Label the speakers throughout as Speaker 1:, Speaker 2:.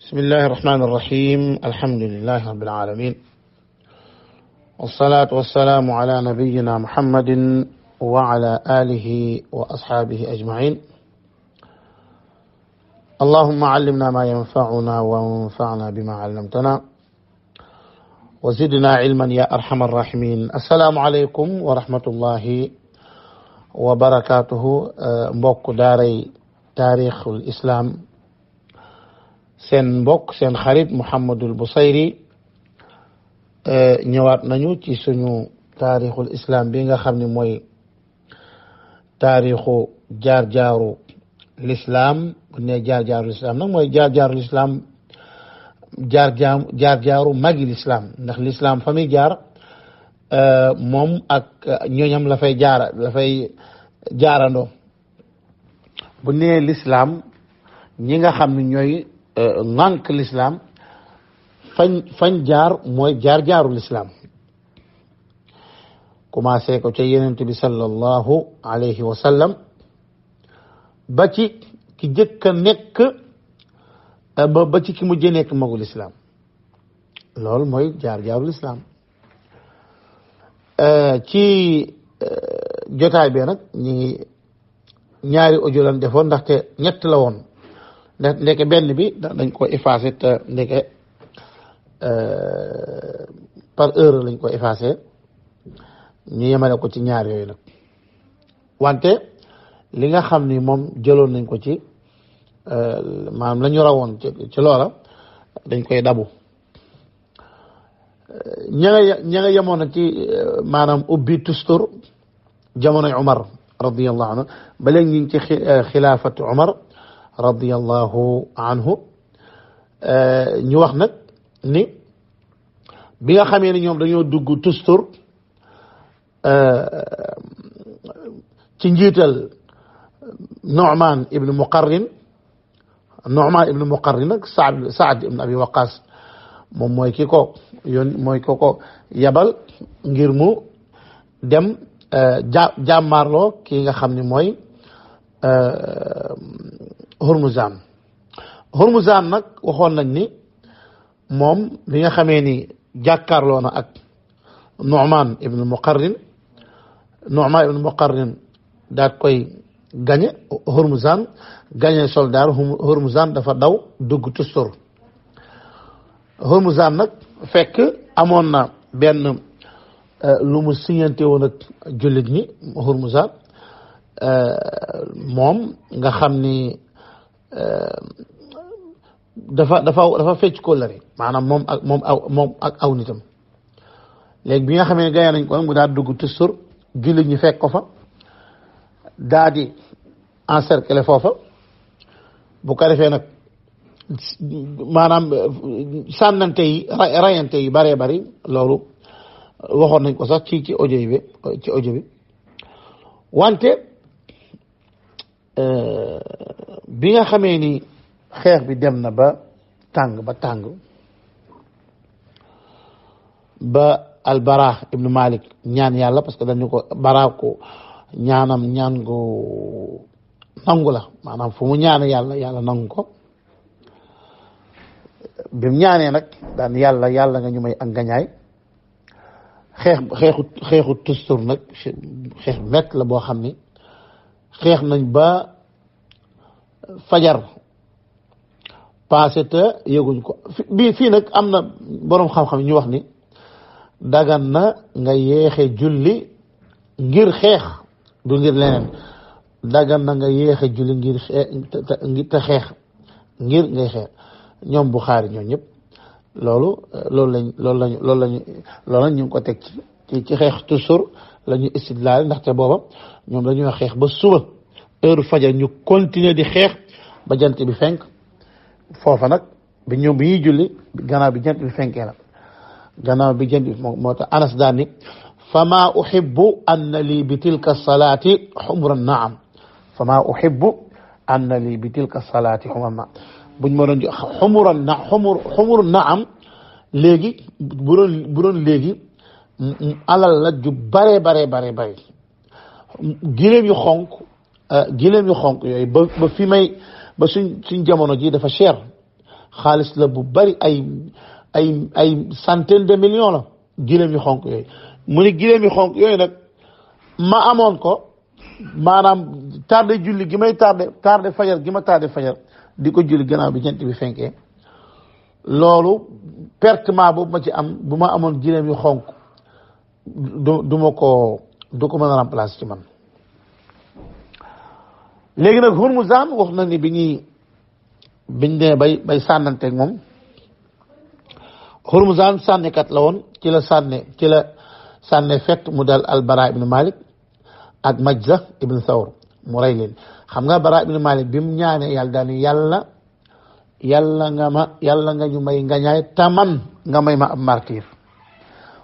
Speaker 1: بسم الله الرحمن الرحيم الحمد لله رب العالمين والصلاة والسلام على نبينا محمد وعلى آله وأصحابه أجمعين. اللهم علمنا ما ينفعنا وانفعنا بما علمتنا وزدنا علما يا أرحم الراحمين. السلام عليكم ورحمة الله وبركاته. mbokk daaray taarixul islam, seen mbokk seen xarit Mouhamadul Bousayri ñëwaat nañu ci suñu taarixul islam bi nga xam ne mooy taarixu jaar-jaaru l'islam. bu ne jaar-jaaru l'islam nag mooy jaar-jaaru l'islam jaar-jaaru magi l'islam, ndax l'islam fa muy jaar moom ak ñooñam la fay jaarandoo. bu ne l'islam ñi nga xam ne ñooy ŋànk l'islam fañ jaar mooy jaar-jaaru l'islam, commencé ko ca yonent bi sallallahu alayhi wa sallam ba ci ki jëkk a nekk ba ci ki mujj nekk magul islam. loolu mooy jaar-jaaru l'islam. ci jotaay bi nag ñi ñaari audio lan defoon, ndaxte ñett la woon. ndeke benn bi dañ ko effacé te ndeke par heure lañ ko effacé, ñu yemale ko ci ñaar yooyu nag. wante li nga xam ni moom jëloon nañ ko ci maanaam la ñu rawoon ci loola dañ koy dabu. ña nga yemoon na ci maanaam ubbi tustur jamonoy Umar radiyallahu anhu, ba léegi ñu ngi ci xilaafatu Umar radiyallahu anhu. ñu wax nag ni bi nga xamee ni ñoom dañoo dugg tustur ci njiital Nu'man ibn Muqarrin nag Saad ibn Abi Waqas moom mooy ki ko yabal ngir mu dem jàmmaarloo kii nga xam ni mooy Hurmuzan nag waxoon nañ ni moom bi nga xamee ni jàkkaarloo na ak Nu'man ibn Muqarrin daat koy gañe. Hurmuzan gañe soldat Hurmuzan dafa daw dugg tustur. Hurmuzan nag fekk amoon na benn lu mu signante woon ak jullit ñi. Hurmuzan moom nga xam ni dafa fecc kóllëre, maanaam moom ak aw nitam. léegi bi nga xamee ne gañe nañ ko mu daal dugg tustur, jullit ñi fekk ko fa daa di encercler foofa. bu ko defee nag maanaam sànnante yi rayante yi bëree bëri, loolu waxoon nañ ko sax ci audio bi. wante bi nga xamee ni xeex bi dem na ba tàng ba al-Bara ibnu Malik ñaan yàlla, parce que dañu ko Bara ko ñaan gu nangu la, maanaam fu mu ñaan yàlla nangu ko. bi mu ñaanee nag daan yàlla nga ñu may ak ngañaay. xeexu tustur nag xeex mett la boo xam ni xeex nañ ba fajar passé te yëguñ ko. fii nag am na boroom xam-xam ñu wax ni dagan na nga yéexe julli ngir xeex, du ngir leneen. dagan na nga yéexe julli ngir xeex ngir ngay xeex. ñoom Buxaari ñoom ñëpp loolu ñu ngi ko teg ci xeex tusur la ñu istidlaal, ndaxte booba ñoom dañoo xeex ba suba heure fajar ñu continuer di xeex ba jant bi fenk. foofa nag bi ñuy julli gannaaw bi jant bi fenkee la, gannaaw bi jant bi moo tax Anas daan ni fama uhibbu anna lii bi tilka salaati xumuran naam, fama uhibbu anna lii bi tilka salaati xumuran naam. buñ ma doon jox xumur naam léegi bu doon léegi alal la ju bare giléem yu xonk yooyu ba fi may ba suñ jamono ji dafa cher. xaalis la bu bari ay centaine de millions la gileem yu xonk yooyu mu ni gileem yu xonk yooyu nag ma amoon ko maanaam tardé julli gi may tardé fajar gi ma tardé fajar di ko julli gannaaw bi jant bi fenkee loolu pertement boobu ma ci am bu ma amoon gileem yu xonk du ko mën a remplacer ci man. léegi nag Hurmuzan wax na ni biñ ne bay sànnanteeg moom Hurmuzan sànnikat la woon ci la sànne fett mu dal al Bara ibn Malik ak Majza ibn Thawr mu rey leen. xam nga Bara ibn Malik bi mu ñaanee yàlla daani yàlla nga ñu may ngañaay taman nga may ma ab martyr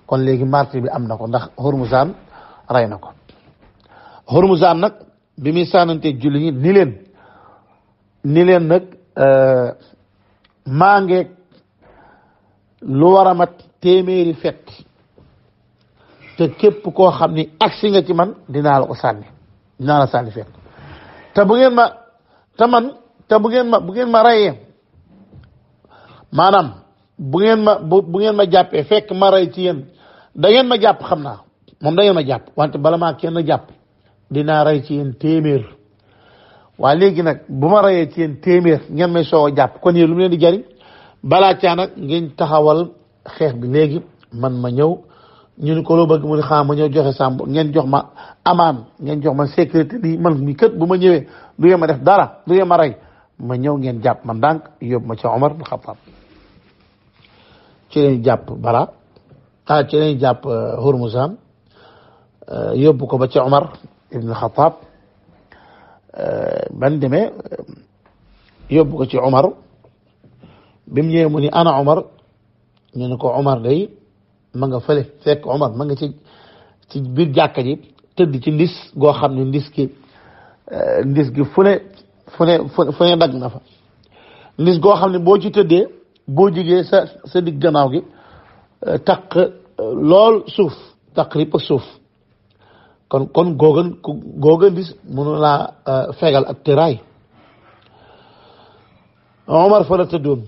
Speaker 1: kon léegi martyr bi am na ko ndax Hurmuzan rey na ko. Hurmuzan nag bi muy sànnanteeg julli ñi ni leen nag maa ngeeg lu war a mat téeméeri fet te képp koo xam ni agsi nga ci man dinaa la sànni fet te bu ngeen ma reyee maanaam bu ngeen ma jàppee fekk ma rey ci yéen da ngeen ma jàpp xam naa moom da ngeen ma jàpp wante bala maa kenn jàpp dinaa rey ci yéen téeméer waa léegi nag bu ma reyee ci yéen téeméer ngeen may soo jàpp kon yéen lu mu leen di jariñ balaa caa nag ngeen taxawal xeex bi léegi man ma ñëw ñu ni ko loo bëgg mu ni ma ñëw joxe sàmb ngeen jox ma amaan ngeen jox ma sécurité bi man mi kët bu ma ñëwee du ngeen ma def dara du ngeen ma rey ma ñëw ngeen jàpp ma ndànk yóbbu ma ca Omar ibn Khattab ci leen jàpp ci leen jàpp Hurmuzan yóbbu ko ba ca Omar ibn Khattab ban demee yóbbu ko ci Omar bi mu ñëwee mu ni ana Omar ñu ne ko Omar day ma nga fële fekk Omar ma nga ci biir jàkka ji tëdd ci ndis goo xam ne ndis gi fu ne dagg na fa ndis goo xam ne boo ci tëddee boo jigee sa digg gannaaw gi taq lool suuf taq ripp ak suuf kon googa ndis mënu laa fegal ak tëraay Omar fa la tëddoon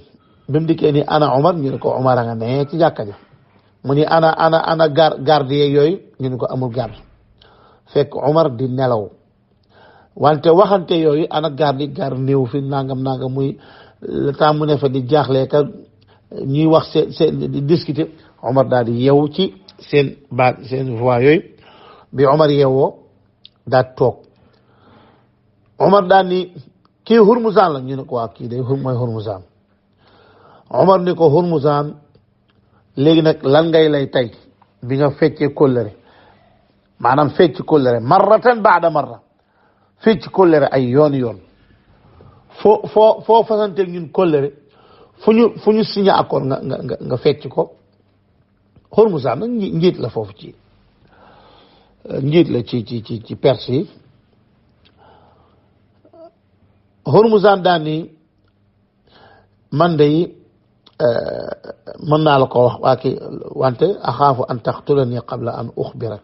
Speaker 1: bi mu dikkee ni ana Omar ñu ne ko Omar a nga ne ci jàkka ja mu ni ana garde yooyu ñu ne ko amul garde fekk Omar di nelaw wante waxante yooyu ana garde néew fi nangam muy le temps mu ne fa di jaaxlee ka ñuy wax seen di discuter Omar daal di yeewu ci seen voix yooyu bi Omar yeewoo daal toog Omar daal ni kii Hurmuzan la ñu ne ko waa kii day mooy Hurmuzan Omar ni ko Hurmuzan léegi nag lan ngay lay tey bi nga feccee kóllëre maanaam fecc kóllëre marratan baada marra fecc kóllëre ay yoon foo fasanteeg ñun kóllëre fu ñu signé accord nga fecc ko Hurmuzan nag njiit la foofu njiit la ci Perse yi Hurmuzan daan ni man de mën naa la ko wax wante axaafu an taqtulani qabla an uxbirak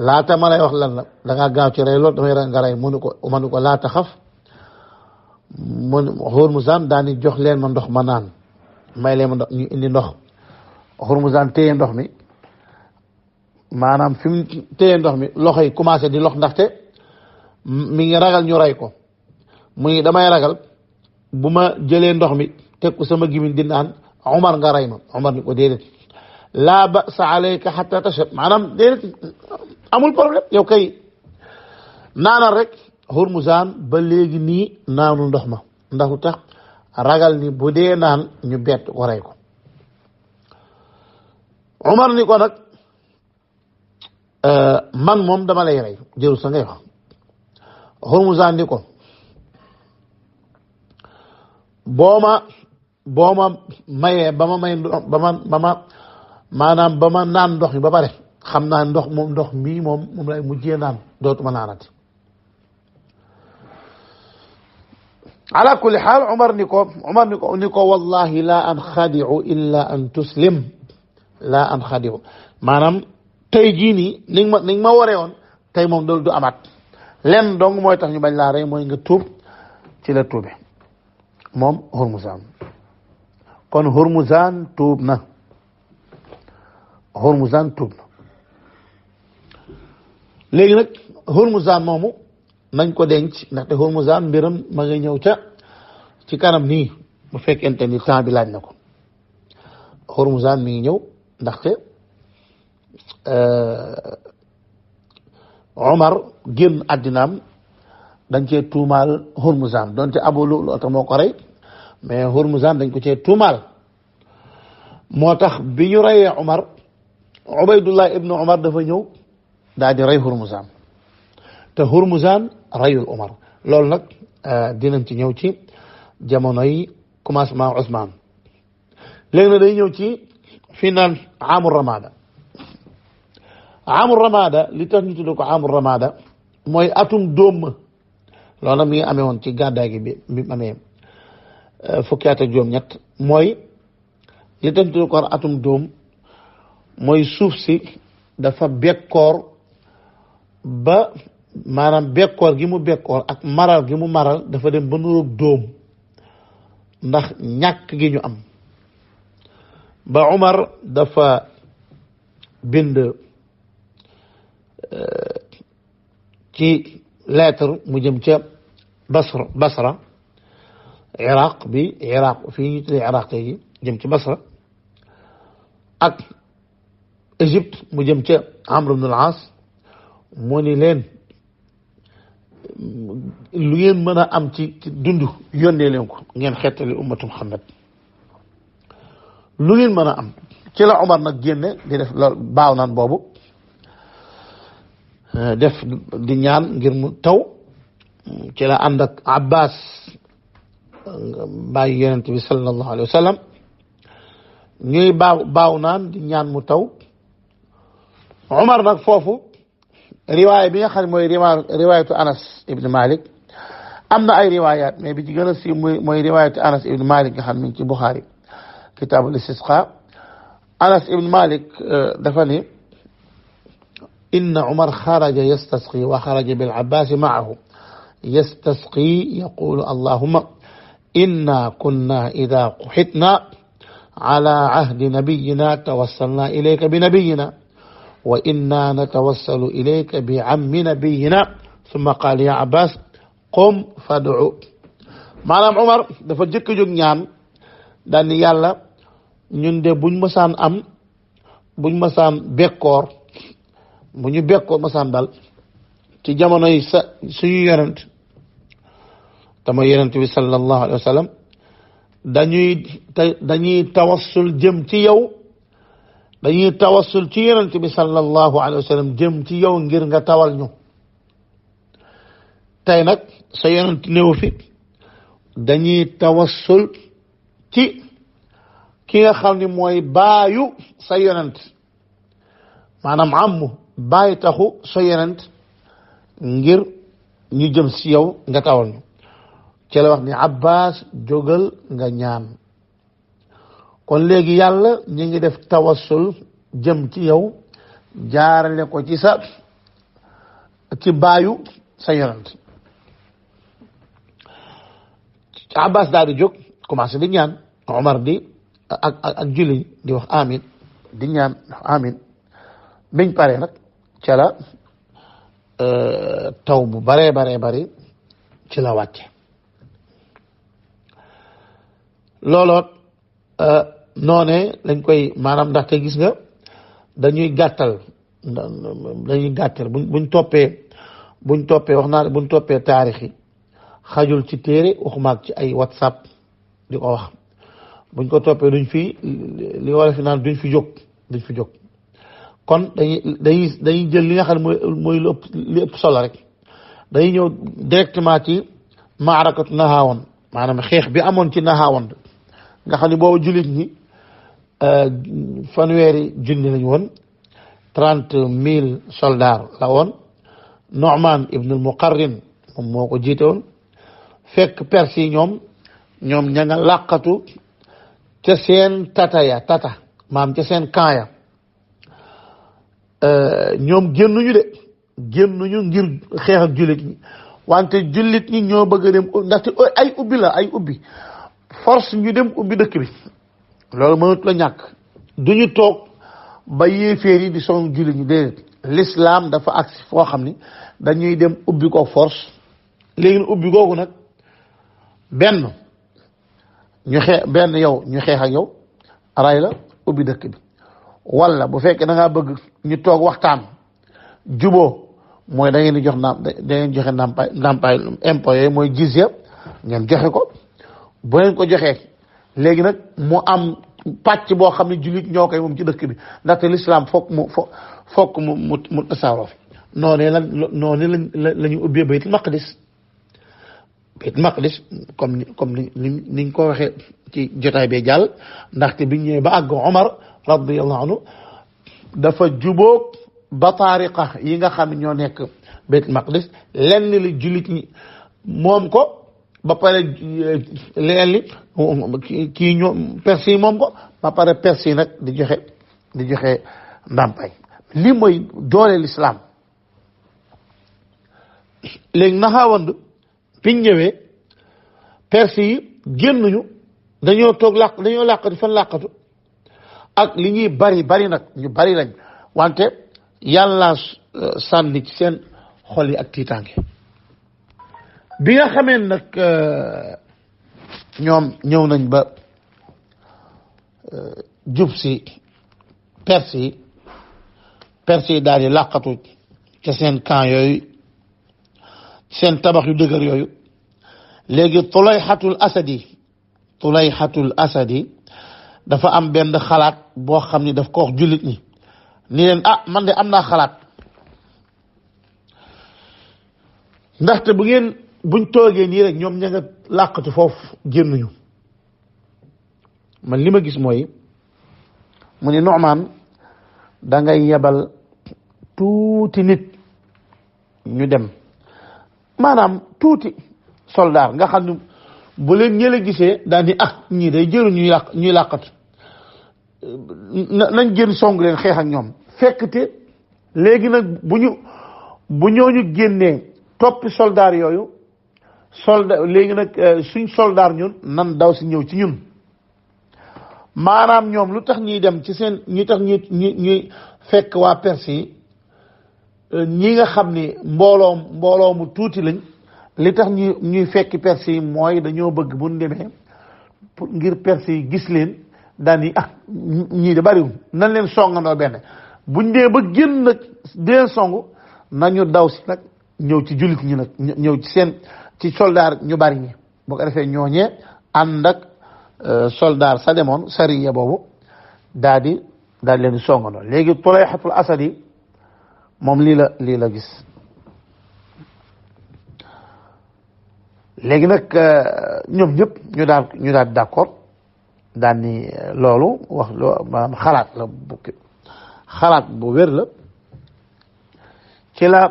Speaker 1: laata ma lay wax lan la dangaa gaaw ci rey loolu damay nga rey mu ni ko laata xaf Hurmuzan daan ni jox leen ma ndox ma naan may leen ma ndox ñu indi ndox Hurmuzan téye ndox mi maanaam fi mu téye ndox mi loxo yi commencé di lox ndaxte mi ngi ragal ñu rey ko muy damay ragal bu ma jëlee ndox mi teg ko sama gimiñ di naan Omar nga rey ma Omar ni ko déedéet laa ba'sa alayka hatta tashrab maanaam déedéet amul problème yow kay naanal rek Hurmuzan ba léegi nii naanu ndox ma ndax lu tax ragal ni bu dee naan ñu bett ko rey ko Omar ni ko nag man moom dama lay rey jëru sa ngay wax Hurmuzan ni ko boo ma mayee ba ma may maanaam ba ma naan ndox mi ba pare xam naa ndox mii moom lay mujjee naan dootuma naanati ala kulli xaal Omar ni ko wallahi la anxadiu illa an tuslim la anxadiu maanaam tey jii nii ni nga ma waree woon tey moom du amaat lenn dong mooy tax ñu bañ laa rey mooy nga tuub ci la tuube moom Hurmuzan kon Hurmuzan tuub na léegi nag Hurmuzan moomu nañ ko denc ndaxte Hurmuzan mbiram ma nga ñëw ca ci kanam nii bu fekkente ni temps bi laaj na ko Hurmuzan mi ngi ñëw ndaxte Omar génn àddinaam dañ cee tuumaal Hurmuzan donte Abu Lu'lu'ata moo ko rey mais Hurmuzan dañ ko cee tuumaal moo tax bi ñu reyee Omar Ubaydullah ibnu Omar dafa ñëw daal di rey Hurmuzan te Hurmuzan reyul Omar loolu nag dinañ ci ñëw ci jamonoy commencement Ousmane léegi nag day ñëw ci fi naan amul ramada li tax ñu tudd ko amul ramada mooy atum dóom ma loolu nag mi ngi amee woon ci gàddaay gi bi mu amee fukki at ak juróom-ñett mooy li tax ñu tudd ko atum dóom mooy suuf si dafa bekkoor ba maanaam bekkoor gi mu bekkoor ak maral gi mu maral dafa dem ba nuroog dóom ndax ñàkk gi ñu am ba Umar dafa bind ci lettre mu jëm ca Basra Iraq fii ñu tuddee Iraq tey jëm ci Basra ak Égypte mu jëm ca Amr ibn al-As mu ni leen lu ngeen mën a am ci dund yónnee leen ko ngeen xettali ummatu Muhammad lu ngeen mën a am ci la Omar nag génne di def loolu baaw naan boobu def di ñaan ngir mu taw ci la ànd ak Abbas bàyyi yonent bi sallallahu alayhi wa sallam ñuy baaw naan di ñaan mu taw Omar nag foofu riwaaya bi nga xam ne mooy riwaayatu Anas ibn Malik am na ay riwaayaat mais bi ci gën a siiw mooy riwaayatu Anas ibn Malik nga xam ne ci Bukhari kitaabul istisqa Anas ibn Malik dafa ni inna Umar xaraja yastasqi wa xaraja bil Abbas ma'ahu yastasqi yaqulu allahumma inna kunna idha quhitna ala ahdi nabiyyina tawassalna ilayka bi nabiyyina wa inna natawassalu ilayka bi ammi nabiyyina thumma qala ya Abbas qum fad'u maanaam Umar dafa jëkk jóg ñaan daal ni yàlla ñun de buñ mësaan bekkoor bu ñu bekkoor mësaan dal ci jamono yi suñu yonent tama yonent bi sallallahu alayhi wa sallam dañuy tawassul jëm ci yow dañuy tawassul ci yonent bi sallallahu alayhi wa sallam jëm ci yow ngir nga tawal ñu tey nag sa yonent néew fi dañuy tawassul ci ki nga xam ni mooy baayu sa yonent maanaam ammu bàyyi taxu sa yonent ngir ñu jëm si yow nga tawal ñu ci la wax ni Abbas jógal nga ñaan kon léegi yàlla ñu ngi def tawassul jëm ci yow jaarale ko ci baayu sa yonent Abbas daal di jóg commencé di ñaan Omar di ak julli di wax amin di ñaan amin biñ paree nag ca la taw bu baree bari ci la wàcce looloot noone lañ koy maanaam ndaxte gis nga dañuy gàttal buñ toppee wax naa buñ toppee taarix yi xajul ci téere waxumaak ci ay WhatsApp di ko wax buñ ko toppee duñ fi li wala fi naan duñ fi jóg kon dañuy jël li nga xam ne mooy li ëpp solo rek dañuy ñëw directement ci maarakatu Nahawand maanaam xeex bi amoon ci Nahawand nga xam ne boobu jullit ñi fanweeri junni lañu woon 30,000 soldats la woon Nu'man ibn al-Muqarrin moom moo ko jiite woon fekk Perse yi ñoom ña nga làqatu ca seen tata maam ca seen camp ñoom génnuñu ngir xeex ak jullit ñi wante jullit ñi ñoo bëgg a dem ndaxte ay ubbi force ñu dem ubbi dëkk bi loolu mënut la ñàkk duñu toog ba yéeféer yi di song jullit ñi déedéet l'islam dafa agsi foo xam ni dañuy dem ubbi ko force léegi ubbi googu nag benn yow ñu xeex ak yow ray la ubbi dëkk bi wala bu fekkee da ngaa bëgg ñu toog waxtaan juboo mooy da ngeen di jox da ngeen joxe ndàmpaay impôt yooyu mooy jizya ngeen joxe ko bu leen ko joxee léegi nag mu am pàcc boo xam ne jullit ñoo koy moom ci dëkk bi ndaxte l'islam fokk mu tasaaroo fi noonu la ñu ubbee baytul maqdis comme niñ ko waxee ci jotaay bee jàll ndaxte biñ ñëwee ba àgg Omar radiyallahu anhu dafa jubóog bataariqa yi nga xam ne ñoo nekk baytul maqdis lenn li jullit ñi moom ko ba pare leneen li kii ñoom perse yi moom ko ba pare perse yi nag di joxe ndàmpaay lii mooy doole l'islam léegi naxaawand biñ ñëwee perse yi génnuñu dañoo làqatu fan làqatu ak li ñuy bari nag ñu bari lañ wante yàlla sànni ci seen xol yi ak tiitaange bi nga xamee nag ñoom ñëw nañ ba jub si perse yi daal di làqatu ca seen camp yooyu seen tabax yu dëgër yooyu léegi Tulayhatul Asadi dafa am benn xalaat boo xam ni daf ko wax jullit ñi ni leen man de am naa xalaat ndaxte buñ toogee nii rek ñoom ña nga làqatu foofu génnuñu man li ma gis mooy mu ne Nu'man da ngay yebal tuuti nit ñu dem maanaam tuuti soldat nga xam ne bu leen ñële gisee daal ni ñii day jëru ñuy làqatu nañ génn song leen xeex ak ñoom fekkte léegi nag bu ñooñu génnee toppi soldat yooyu léegi nag suñ soldat ñun nan daw si ñëw ci ñun maanaam ñoom lu tax ñuy dem ci seen ñi tax ñuy fekk waa Perse yi ñi nga xam ni mbooloo mu tuuti lañ li tax ñuy fekk Perse yi mooy dañoo bëgg bu ñu demee pour ngir Perse yi gis leen daani ñii de bariwul nañ leen songandoo benn buñ dee ba génn nag di leen songu nañu daw si nag ñëw ci jullit ñi nag ñëw ci soldaar ñu bari ñi boo ko defee ñooñee ànd ak soldaar sa demoon sariya boobu daal leen songandoo léegi Tulayhatul Asadi moom lii la gis léegi nag ñoom ñëpp ñu daal d'accord daal ni loolu wax maanaam xalaat bu wér la ci la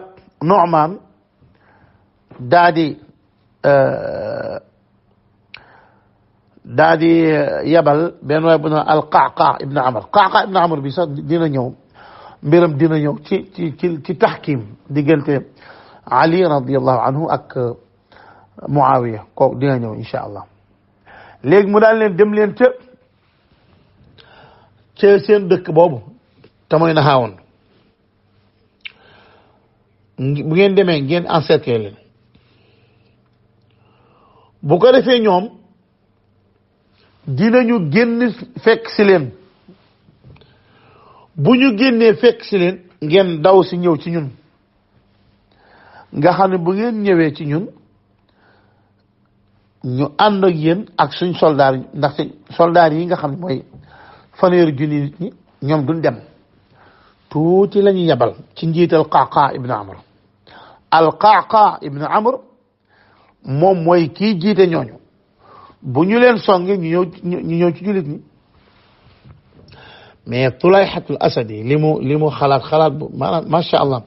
Speaker 1: Nu'man daa di yabal benn waay bu na al-Qa'qa' ibn Amr Qa'qa' ibn Amr bi sax dina ñëw ci taxkim diggante Ali radiyallahu anhu ak Muawiya kooku dina ñëw insha allah léegi mu daal leen dem leen ca seen dëkk boobu te mooy Naxaawoon bu ngeen demee ngeen encercler leen bu ko defee ñoom dinañu génn fekk si leen bu ñu génnee fekk si leen ngeen daw si ñëw ci ñun nga xam ne bu ngeen ñëwee ci ñun ñu ànd ak yéen ak suñ soldaar yi ndaxte soldaar yi nga xam ne mooy fanweeri junni nit ñi ñoom duñ dem tuuti la ñu yebal ci njiital Qa'qa' ibn Amr al-Qa'qa' ibn Amr moom mooy kii jiite ñooñu bu ñu leen songe ñu ñëw ci jullit ñi mais Tulayhatul Asadi li mu xalaat bu maanaam masha Allah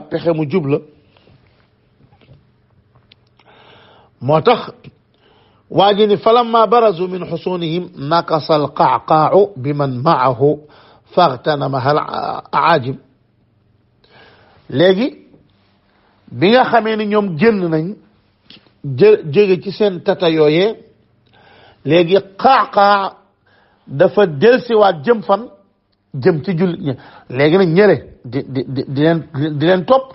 Speaker 1: pexe mu jub la moo tax waa ji ni falamma barazu min xusunihim nakasa al-Qa'qa'u biman ma'ahu faghtanamaha al-aajim léegi bi nga xamee ni ñoom génn nañ jóge ci seen tata yooyee léegi qaaqa dafa delsiwaat jëm fan jëm ci jullit ñi léegi nag ñële di leen topp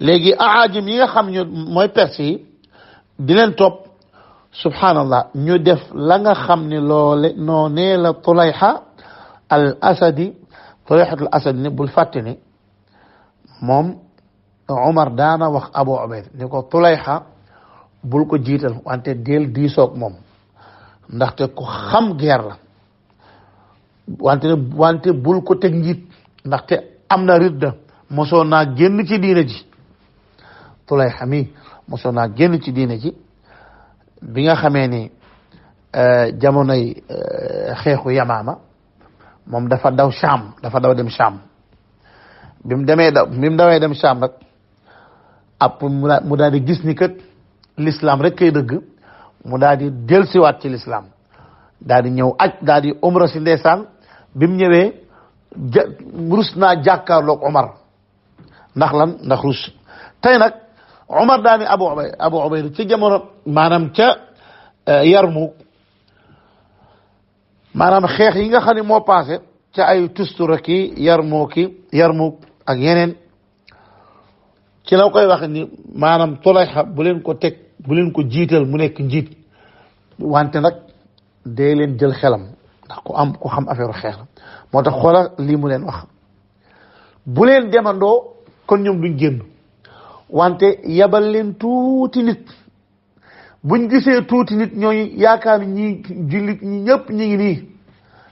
Speaker 1: léegi aajim yi nga xam ñu mooy perse yi di leen topp subhanallah ñu def la nga xam ne loole noonee la Tulayha al asadi Tulayhatul asadi ne bul fàtte ne moom Umar daana wax Abu Ubayda ni ko Tulayha bul ko jiital wante del diisoog moom ndaxte ku xam guerre la wante bul ko teg njiit ndaxte am na ridda mosoon naa génn ci diine ji Tulayha mi mosoon naa génn ci diine ji bi nga xamee ni jamonoy xeexu Yamaama moom dafa daw Sham dafa daw dem Sham bi mu dawee dem Sham nag ab mu daal di gis ni kat l'islam rek kay dëgg mu daal di dellusiwaat ci l'islam daal di ñëw aj daal di umra si ndeysaan bi mu ñëwee rus naa jàkkaarloog Omar ndax lan ndax rus tey nag Omar daal ni Abu Ubayda ci jamono maanaam ca Yarmuk maanaam xeex yi nga xam ne moo passé ca ay Tustura ki Yarmuk ak yeneen ci la koy wax ni maanaam Tulayha bu leen ko teg bu leen ko jiital mu nekk njiit wante nag dee leen jël xelam ndax ku xam affaire xeex la moo tax xoola lii mu leen wax bu leen demandoo kon ñoom duñ génn wante yabal leen tuuti nit buñ gisee tuuti nit ñooñu yaakaar ñi jullit ñi ñëpp ñi ngi nii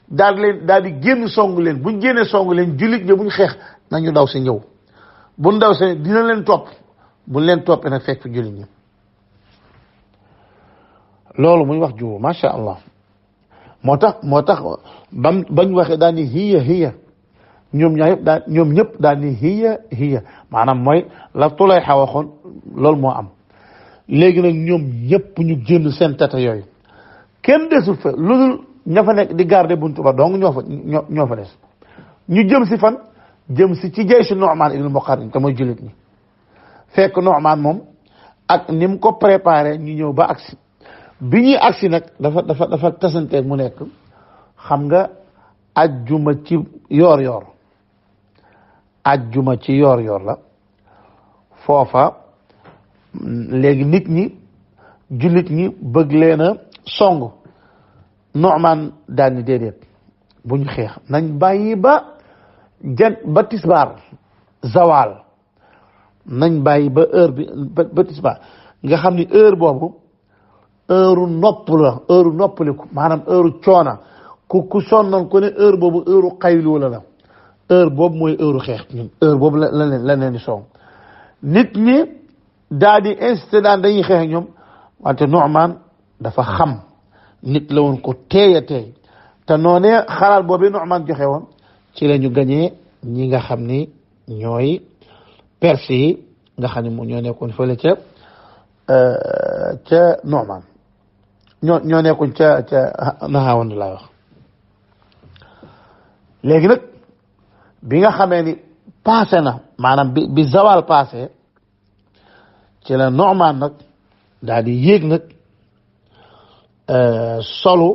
Speaker 1: daal di génn song leen buñ génnee song leen jullit ñi buñ xeex nañu daw si ñëw buñ daw si dina leen topp buñ leen toppee nag fekk jullit ñi loolu muy wax ju masha Allah moo tax bañ waxee daal ni hiya ñoom ñëpp daal ni hiya maanaam mooy la Tulayha waxoon loolu moo am léegi nag ñoom ñëpp ñu génn seen tata yooyu kenn desul fa lu dul ña fa nekk di garder buntu ba donc ñoo fa des ñu jëm si fan jëm si ci jaysu Nu'man ibn Muqarrin te mooy jullit ñi fekk Nu'man moom ak ni mu ko préparé ñu ñëw ba agsi bi ñuy agsi nag dafa tasanteeg mu nekk xam nga ajjuma ci yoor la foofa léegi nit ñi jullit ñi bëgg leen a song Nu'man daal ni déedéet bu ñu xeex nañ bàyyi ba tisbaar zawal nañ bàyyi ba heure bi ba tisbaar nga xam ni heure boobu heure noppaliku maanaam heure coona ku sonnoon ku ne heure boobu heure xaylu la heure boobu mooy heure xeex ñun heure boobu la leen di song nit ñi daal di insisté daan dañuy xeex ñoom wante Nu'man dafa xam nit la woon ko teey te noonee xalaat boobu Nu'man joxe woon ci la ñu gañee ñi nga xam ni ñooy perse yi nga xam ni mu ñoo nekkoon fële ca Nu'man ñoo nekkoon ca Nahawand laa wax léegi nag bi nga xamee ni passé na maanaam bi zawal passé ci la Nu'man nag daal di yéeg nag solu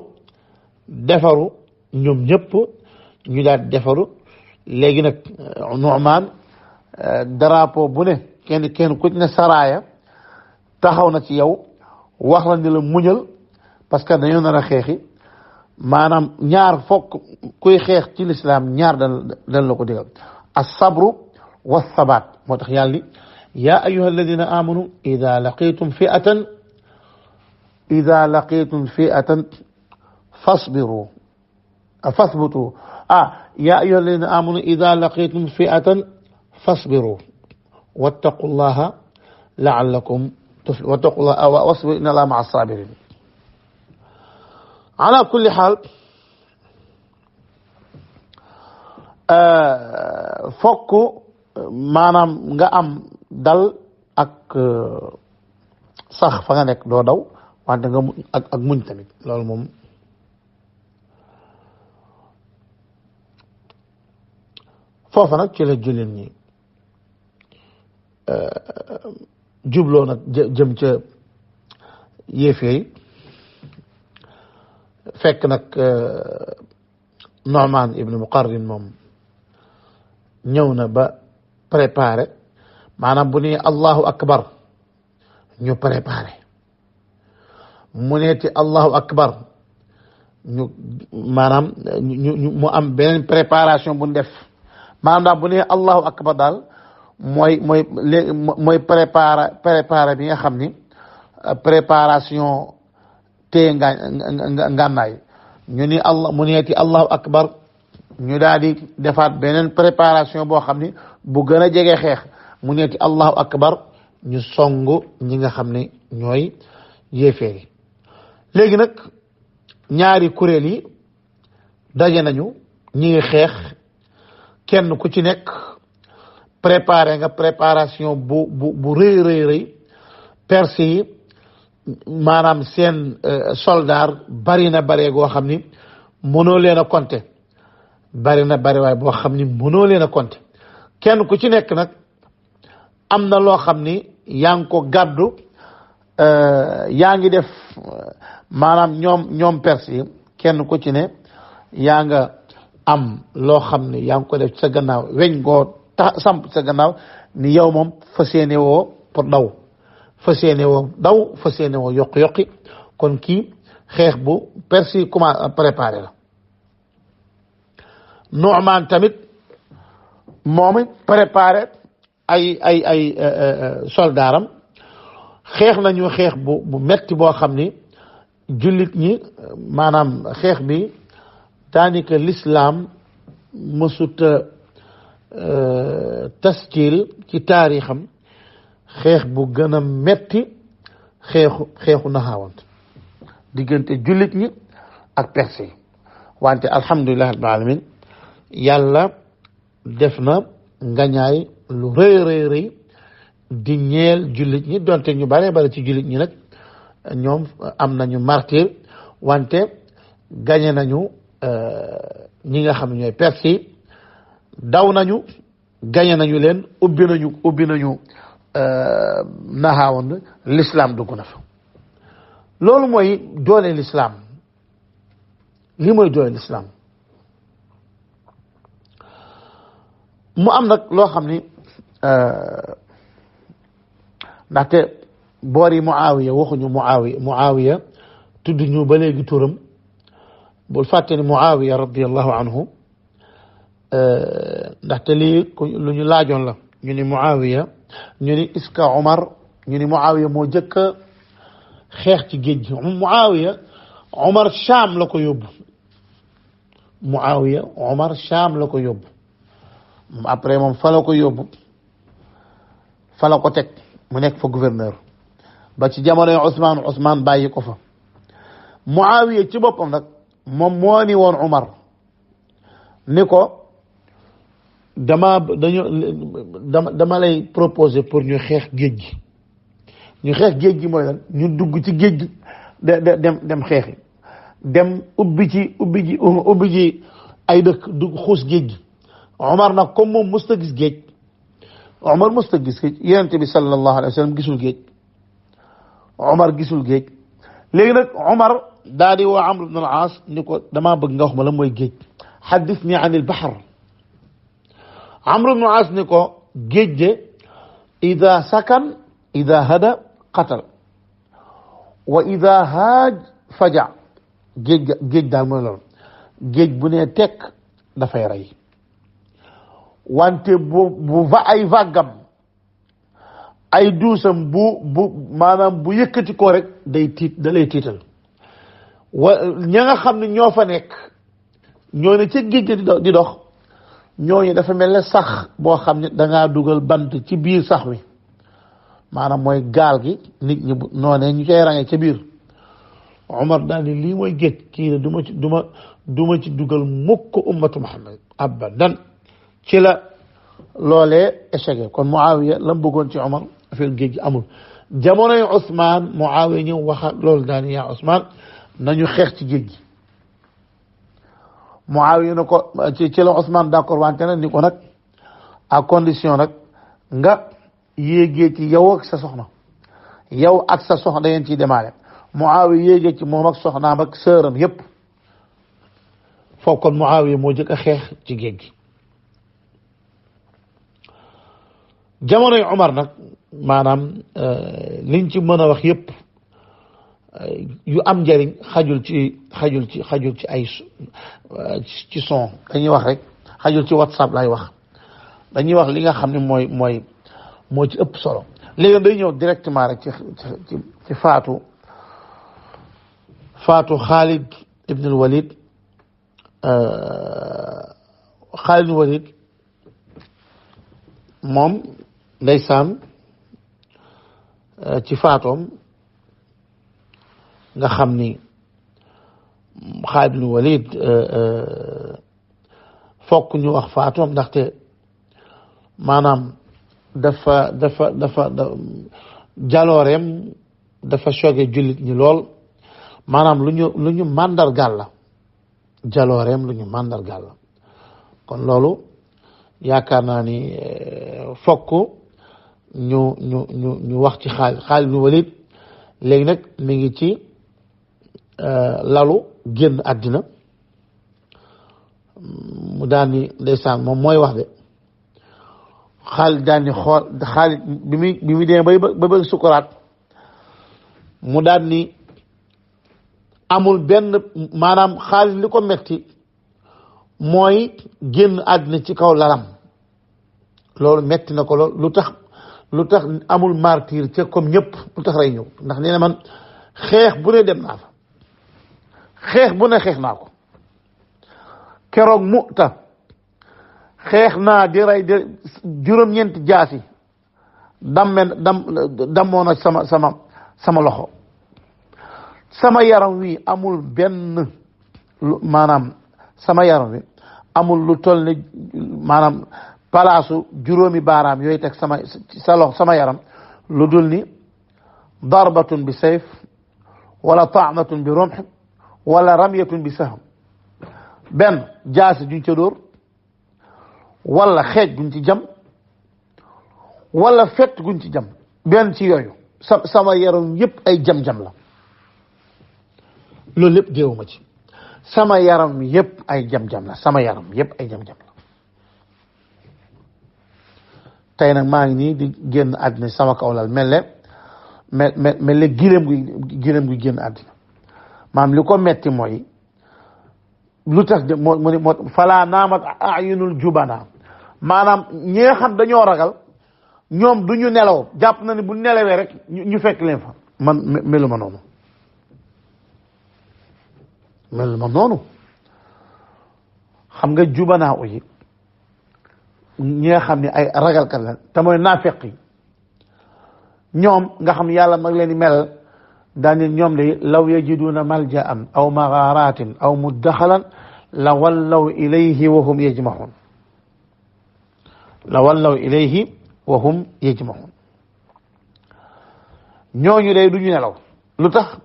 Speaker 1: defaru ñoom ñëpp ñu daal di defaru léegi nag Nu'man drapeau bu ne kenn ku ne saraaya taxaw na ci yow wax la ni la muñal parce que dañoo nar a xeexi maanaam ñaar fokk kuy xeex ci l'islam ñaar dal la ko digal as-sabru was-sabat moo tax yàlla ni ya ayyuha alladina amanu ida laqitum fi'atan fasbiru fasbutu ya ayyuha alladina amanu ida laqitum fi'atan fasbiru wattaqullaha la'allakum wattaqullaha wasbiru inna allaha ma'a as-sabirin ala kulli xaal fokk maanaam nga am dal ak sax fa nga nekk doo daw wante nga ak muñ tamit loolu moom foofa nag ci la jullit ñi jubloo nag jëm ca yéefee yi fekk nag Nu'man ibn Muqarrin moom ñëw na ba préparé maanaam bu ne allahu akbar ñu préparé mu neeti allahu akbar ñu maanaam mu am beneen préparation bu def maanaam daal bu ne allahu akbar daal mooy préparé bi nga xam ni préparation téye ngànnaay ñu ni mu neeti allahu akbar ñu daal di defaat beneen préparation boo xam ni bu gën a jege xeex mu neeti allahu akbar ñu songu ñi nga xam ne ñooy yéeféer yi léegi nag ñaari kuréel yi daje nañu ñi ngi xeex kenn ku ci nekk préparé nga préparation bu rëy perse yi maanaam seen soldat bari na bare goo xam ni mënoo leen a compter bari na bari waaye boo xam ni mënoo leen a compter kenn ku ci nekk nag am na loo xam ni yaa ngi ko gàddu yaa ngi def maanaam ñoom perse yi kenn ku ci ne yaa nga am loo xam ni yaa ngi ko def sa gannaaw weñ goo samp sa gannaaw ni yow moom fas yéene woo pour daw fas yéene woo yokki kon kii xeex bu perse yi commencé préparé la Nu'man tamit moom it préparé ay soldaaram xeex nañu xeex bu metti boo xam ni jullit ñi maanaam xeex bi daanaka l'islam mësuta tasjil ci taarixam xeex bu gën a metti xeexu naxaawant diggante jullit ñi ak perse yi wante alhamdulillahi rabbil alamin yàlla def na ngañaay lu rëy di ñeel jullit ñi donte ñu bare ci jullit ñi nag ñoom am nañu martyr wante gañe nañu ñi nga xam ne ñooy perse yi daw nañu gañe nañu leen ubbi nañu naxaawoon l'islam dugg na fa loolu mooy doole l'islam li mooy doole l'islam mu am nag loo xam ni ndaxte boor yi Muawiya waxuñu Muawiya tudd ñu ba léegi turam bul fàtte ni Muawiya radiyallahu anhu ndaxte lii lu ñu laajoon la ñu ni Muawiya ñu ni iska Omar ñu ni Muawiya moo jëkk a xeex ci géej gi Muawiya Omar Sham la ko yóbbu Muawiya Omar Sham la ko yóbbu après moom fa la ko yóbbu fa la ko teg mu nekk fa gouverneur ba ci jamonoy Ousmane bàyyi ko fa Muawiya ci boppam nag moom moo ni woon Omar ni ko dama lay proposer pour ñu xeex géej gi mooy lan ñu dugg ci géej gi dem xeexi dem ubbi ji ay dëkk dugg xuus géej gi Omar nag comme moom musta gis géej Yonent bi sallallahu alayhi wa sallam gisul géej Omar gisul géej léegi nag Omar daal di woo Amr ibn al-As ni ko damaa bëgg nga wax ma la mooy géej haddithni an al-bahr Amr ibn al-As ni ko géej de ida sakan ida hada qatal wa ida haaj faja géej daal mooy loolu géej bu ne tekk dafay rey wante bu ay vaggam ay duusam maanaam bu yëkkati ko rek da lay tiital ña nga xam ne ñoo fa nekk ñoo ne ca géej di dox ñooñu dafa mel ne sax boo xam ne dangaa dugal bant ci biir sax wi maanaam mooy gaal gi nit ñi noonee ñu koy ràññee ca biir Omar daal ni lii mooy géej kii ne duma ci dugal mukk ummatu Muhammad abadan ci la loolee échec kon Muawiya la mu bëggoon ci Omar affaire géej gi amul jamonoy Ousmane Muawiya ñëw waxa loolu daal ni yaa Ousmane nañu xeex ci géej gi Muawiya na ko ci la Ousmane d'accord wante nag ni ko nag à condition nag nga yéegee ci yow ak sa soxna da ngeen ciy demaale Muawiya yéegee ci moom ak soxnaam ak sëram yépp foofu kon Muawiya moo jëkk a xeex ci géej gi. jamonoy Omar nag maanaam liñ ci mën a wax yépp yu am njëriñ xajul ci ay ci son dañuy wax rek xajul ci WhatsApp lay wax dañuy wax li nga xam ne moo ci ëpp solo. léegi day ñëw directement rek ci faatu Khalid ibn al-Walid. Khalid ibn al-Walid moom ndeysaan ci faatoom nga xam ni Khalid ibn al-Walid fokk ñu wax faatoom ndaxte maanaam dafa jalooreem dafa choqué jullit ñi lool maanaam lu ñu màndargaal la jalooreem lu ñu màndargaal la kon loolu yaakaar naa ni fokk ñu wax ci Xaalid ibn Walid léegi nag mi ngi ci lalu génn àddina mu daan ni ndeysaan moom mooy wax de Xaalid daan ni xool Xaalid bi muy demee ba bëgg sukuraat mu daan ni amul benn maanaam Xaalid li ko metti mooy génn àddina ci kaw lalam loolu metti na ko lool lu tax amul martyr ca comme ñëpp lu tax rey ñëw ndax nee na man xeex bu ne dem naa fa xeex bu ne xeex naa ko keroog Mu'ta xeex naa di rey juróom-ñeenti jaasi dammoo na sama loxo sama yaram wi amul benn maanaam sama yaram wi amul lu toll ne maanaam palaasu juróomi baaraam yooyu teg sama yaram lu dul ni darbatun bi sayf wala ta'natun bi rumh wala ramyatun bi sahm benn jaasi juñ ca dóor wala xeej guñ ci jam wala fett guñ ci jam benn ci yooyu sama yaram yépp ay jam-jam la loolu lépp déewuma ci sama yaram yépp ay jam-jam la sama yaram yépp ay jam-jam la tey nag maa ngi nii di génn àddina sama kaw lal mel ne gileem guy génn àddina maam li ko metti mooy lu tax de moo falaa naamat ayunul jubana maanaam ñi nga xam dañoo ragal ñoom du ñu nelaw jàpp na ne bu nelawee rek ñu fekk leen fa man meluma noonu xam nga jubanaa yi ñi nga xam ne ay ragalkat la te mooy naafeq yi ñoom nga xam yàlla mag leen di melal daani ñoom de law yajiduna malja'an aw magharatin aw muddaxalan la wallaw ilayhi wa hum yajmahun ñooñu day du ñu nelaw lu tax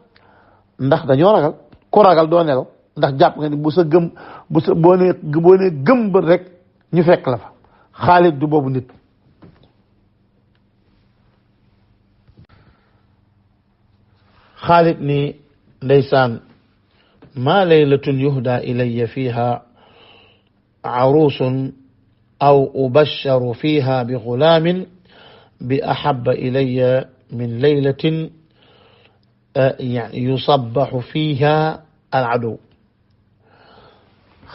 Speaker 1: ndax dañoo ragal ku ragal doo nelaw ndax jàpp nga ni boo ne gëm bët rek ñu fekk la fa Xaalid du boobu nit Xaalid ni ndeysaan ma laylatun yuhda ilayya fiha arusun aw ubasharu fiha bi gulaamin bi ahabba ilayya min laylatin yusabbahu fiha al adu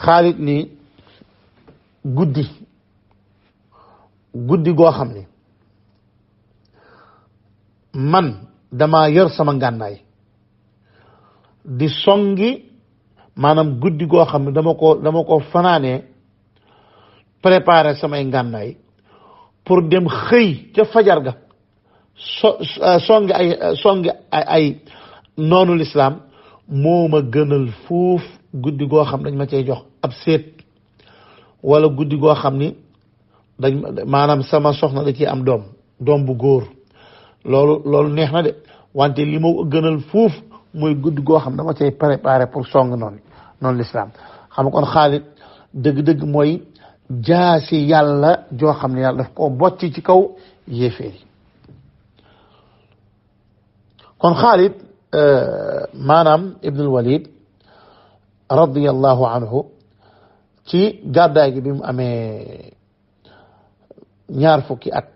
Speaker 1: Xaalid ni guddi goo xam ne man dama yor sama ngànnaay di songi maanaam guddi goo xam ne dama ko fanaanee préparer samay ngànnaay pour dem xëy ca fajar ga songi ay noonu lislaam moo ma gënal fuuf guddi goo xam dañ ma cay jox ab seet wala guddi goo xam ni dañ maanaam sama soxna da ci am doom bu góor loolu neex na de wante li ma gënal fuuf mooy guddi goo xam dama cay préparé pour song noonu lislaam xam nga kon Xaalid dëgg-dëgg mooy jaasi yàlla joo xam ne yàlla daf koo bocc ci kaw yéeféer yi kon Xaalid maanaam ibnul Walid radiyallahu anhu ci gàddaay gi bi mu amee ñaar fukki at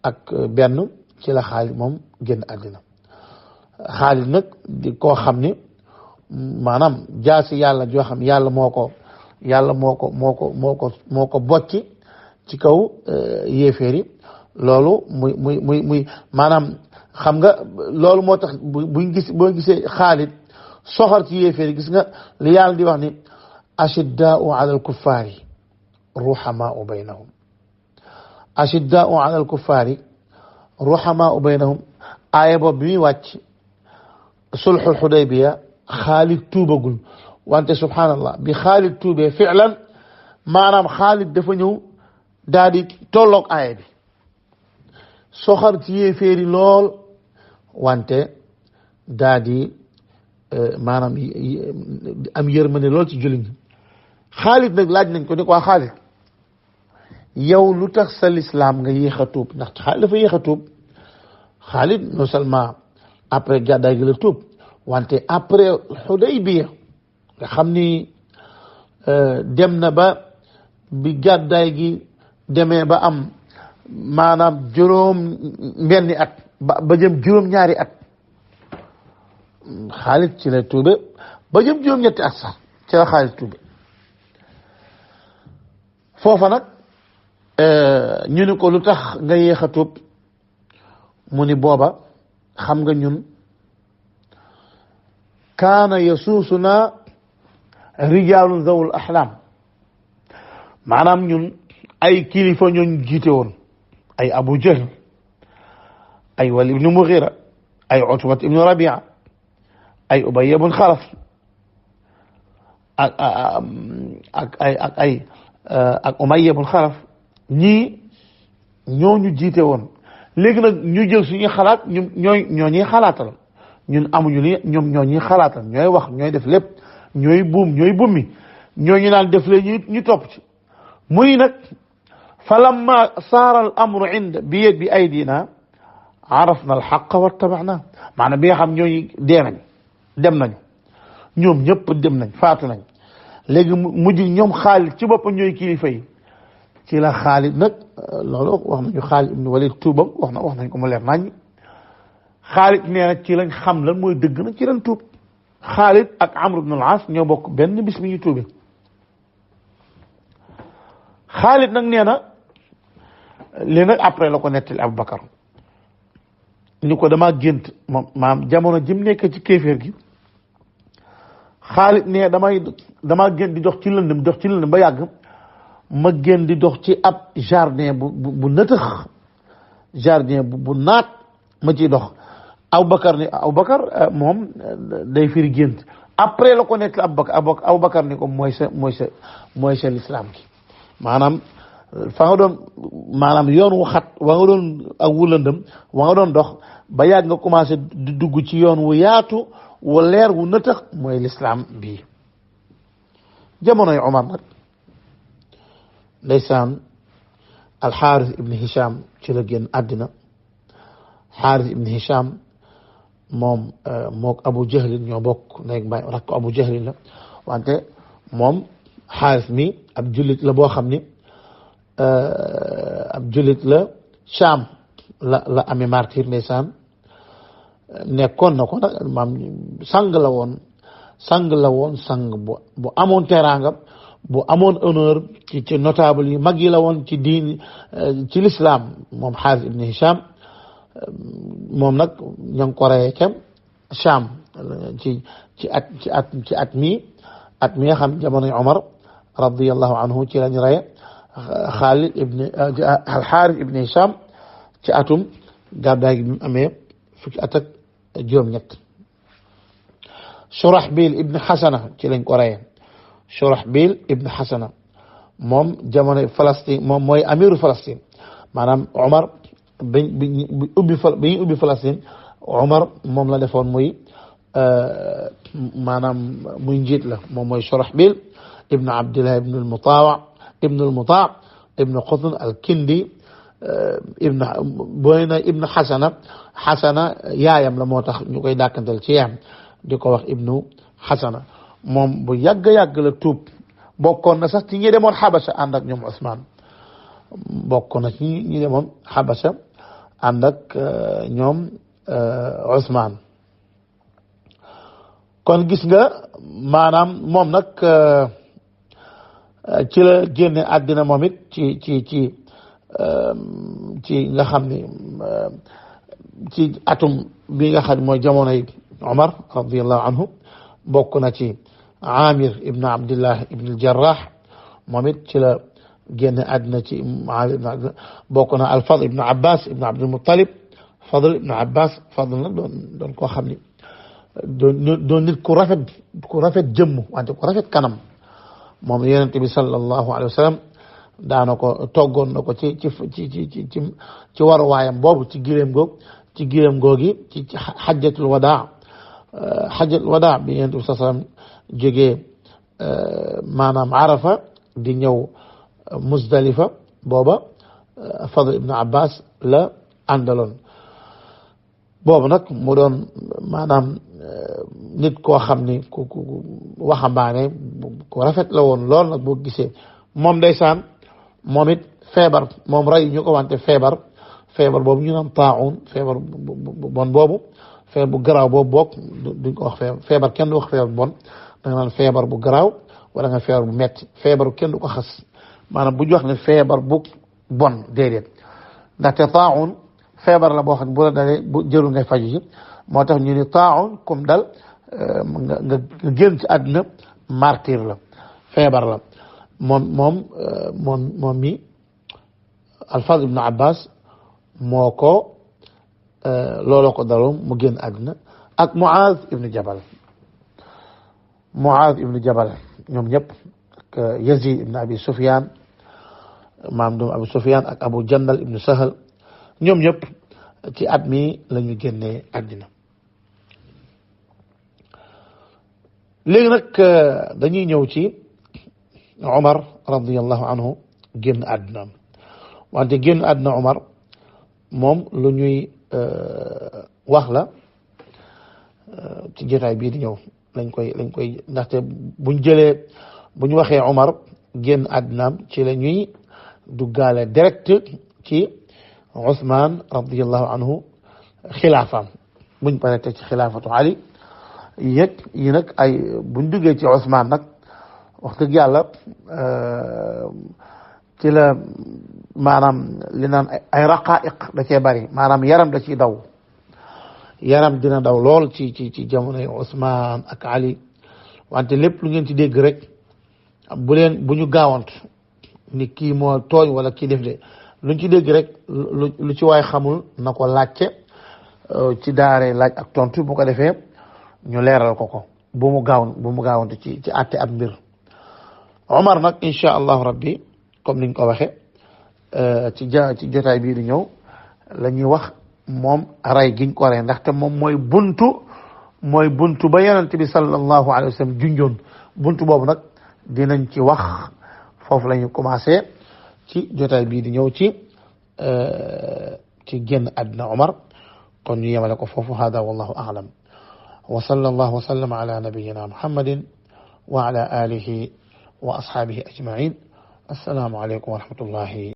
Speaker 1: ak benn ci la Xaalid moom génn àddina. Xaalid nag di koo xam ni maanaam jaasi yàlla joo xam yàlla moo ko bocci ci kaw yéeféer yi loolu muy maanaam xam nga loolu moo tax boo gisee Xaalid soxor ci yéeféer yi gis nga li yàlla di wax ni ashiddaa'u ala al-kuffaari ruhamaa'u baynahum ashiddaa'u ala al-kuffaari ruhamaa'u baynahum aaya boobu bi muy wàcc sulhul Hudaybiya Xaalid tuubagul wante subhanallah bi Xaalid tuubee fi'lan maanaam Xaalid dafa ñëw daal di tolloog aaya bi soxor ci yéeféeri lool wante daal di maanaam am yërmande lool ci jullit ñi. Xaalid nag laaj nañ ko ni ko Xaalid yow lu tax sa lislaam nga yéex a tuub ndax Xaalid dafa yéex a tuub. Xaalid non seulement après gàddaay gi la tuub wante après Hudaybiya nga xam ni dem na ba bi gàddaay gi demee ba am maanaam juróom benni at ba jëm juróom ñaari at Xaalid ci la tuube ba jëm juróom ñetti at sax ci la Xaalid tuube foofa nag ñu ni ko lu tax nga yéex a tuub mu ni booba xam nga ñun kaana yasuusuna rijaalun zawul ahlam maanaam ñun ay kilifa ñooñ jiite woon ay Abu Jahl ay Walid ibn Mughira ay Utbat ibn Rabi'a ay Ubay ibn Khalaf ak Umayya ibn Khalaf ñii ñooñu jiite woon léegi nag ñu jël suñuy xalaat ñoo ñuy xalaatal ñun amuñu li ñoom ñoo ñuy xalaatal ñooy wax ñooy def lépp ñooy bummi ñooñu naan def lee ñu topp ci muy nag falamma saara al amru inda bi aydina arafna al haqqa wattaba'na maanaam bi nga xam ñooñu dem nañu ñoom ñëpp dem nañ faatu nañ léegi mujj ñoom Xaalid ci boppam ñooy kilifa yi ci la Xaalid nag loolu wax nañu Xaalid ibn Walid tuubam wax nañ ko mu leer nañ Xaalid nee na ci lañ xam lan mooy dëgg nag ci lañ tuub Xaalid ak Amr ibn al-As ñoo bokk benn bis mi ñu tuube Xaalid nag nee na li nag après la ko nettali Abubakar ni ko damaa gént moom maam jamono jëm nekk ci kéeféer gi Xaalid nee damaa gént di dox ci lëndëm ba yàgg ma génn di dox ci ab jardin bu nëtëx jardin bu naat ma ciy dox Abubakar moom day firi gént après la ko nekk Abubakar ni ko mooy sa lislaam gi maanaam fa nga doon maanaam yoon wu xat wa nga doon ak wulandam wa nga doon dox ba yàgg nga commencé di dugg ci yoon wu yaatu wu leer wu nëtëx mooy lislaam bii jamonoy Omar nag ndeysaan alxaaris ibn Hisham ci la génn àddina xaaris ibn Hisham moom mook Abu Jahlin ñoo bokk nekk baay rakk Abu Jahlin la wante moom xaaris mi ab jullit la boo xam ni ab jullit la Sham la amee martyr ndeysaan nekkoon na ko nag maam sang la woon sang bu amoon teraanga bu amoon honneur ci notable yi mag yi la woon ci diin ci l'islam moom Xaaris ibn Hisham moom nag ña ngi ko reyee kem Sham ci at mi nga xam jamonoy Omar radiyallahu anhu ci lañ reye Xaaris ibn Hisham ci atum gàddaay gi bi mu amee fukki at ak juróom-ñett Shurahbil ibn Hasana ci lañ ko reyee Shurahbil ibn Hasana moom jamono Palestine moom mooy amiru Palestine maanaam Omar bi ubbi Palestine Omar moom la defoon muy maanaam muy njiit la moom mooy Shurahbil ibn Abdillah ibn al-Mutaa ibn Qutn al-Kindi ibn Hasana yaayam la moo tax ñu koy dàkkantal ci yaayam di ko wax ibnu Hasana moom bu yàgg la tuub bokkoon na sax ci ñi demoon xabasa ànd ak ñoom Ousmane bokkoon na ci ñi demoon xabasa ànd ak ñoom Ousmane kon gis nga maanaam moom nag ci la génne àddina moom it ci nga xam ni ci atum bi nga xam ne mooy jamonoy Omar radiyallahu anhu bokk na ci Amir ibn Abdillah ibn al-Jarrah moom it ci la génne àddina ci Amir ibn bokk na al-Fadl ibn Abbas ibn Abdul Muttalib Fadl ibn Abbas Fadl nag doon koo xam ni doon nit ku rafet jëmm wante ku rafet kanam moom Yonent bi sallallahu alayhi wa sallam daana ko toggoon na ko ci waruwaayam boobu ci gileem googi ci xajjatul wadaa bi Yonent bi sallallahu alayhi wa sallam jógee maanaam Arafa di ñëw Muzdalifa booba Fadl ibn Abbas la àndaloon boobu nag mu doon maanaam nit koo xam ni ku waxambaane ku rafet la woon lool nag boo gisee moom ndeysaan moom it feebar moom rey ñu ko wante feebar boobu ñu naan taa'un feebar bu bon boobu feebar bu garaaw boobu boog duñ ko wax feebar kenn du wax feebar bu bon da nga naan feebar bu garaaw wala nga feebar bu metti feebar kenn du ko xas maanaam bu ñu wax ne feebar bu bon déedéet ndaxte taa'un feebar la boo xam ne bu la dalee bu jëru ngay faju ci moo tax ñu ni taa'un comme dal nga génn ci àdduna martyr la feebar la moom mi al-Fadl ibn Abbas moo ko looloo ko daloon mu génn àdduna ak Muaz ibn Jabal ñoom ñëpp ak Yazid ibn Abi Sufyan maam doom Abu Sufyan ak Abu Jandal ibn Sahal ñoom ñëpp ci at mi la ñu génnee àddina léegi nag dañuy ñëw ci Omar radiyallahu anhu génn àddina wante génn àddina Omar moom lu ñuy wax la ci jotaay bii di ñëw lañ koy ndaxte buñ waxee Omar génn àddinaam ci la ñuy duggaale direct ci Ousmane radiyallahu anhu xilaafaam buñ paree ci xilaafatu Ali yi nag ay buñ duggee ci Ousmane nag wax dëgg yàlla ci la maanaam li naan ay raqaa'iq da cee bari maanaam yaram da ciy daw yaram dina daw lool ci jamonoy Ousmane ak Ali wante lépp lu ngeen ci dégg rek bu ñu gaawant ni kii moo tooñ wala kii def de luñ ci dégg rek lu ci waay xamul na ko laajte ci daare laaj ak tontu bu ko defee ñu leeral ko bu mu gaawante ci àtte ab mbir Omar nag insha allahu rabbi comme niñ ko waxe ci jotaay bii di ñëw la ñuy wax moom rey giñ ko rey ndaxte moom mooy buntu ba yonent bi sallallahu alayhi wa sallam junjoon buntu boobu nag dinañ ci wax foofu la ñu commencé ci jotaay bii di ñëw ci génn àddina Omar kon ñu yemale ko foofu hada wallahu a'lam wa sallallahu wa sallama ala nabiyyina muhammadin wa ala alihi wa ashabihi ajma'in assalamu alaykum wa rahmatullahi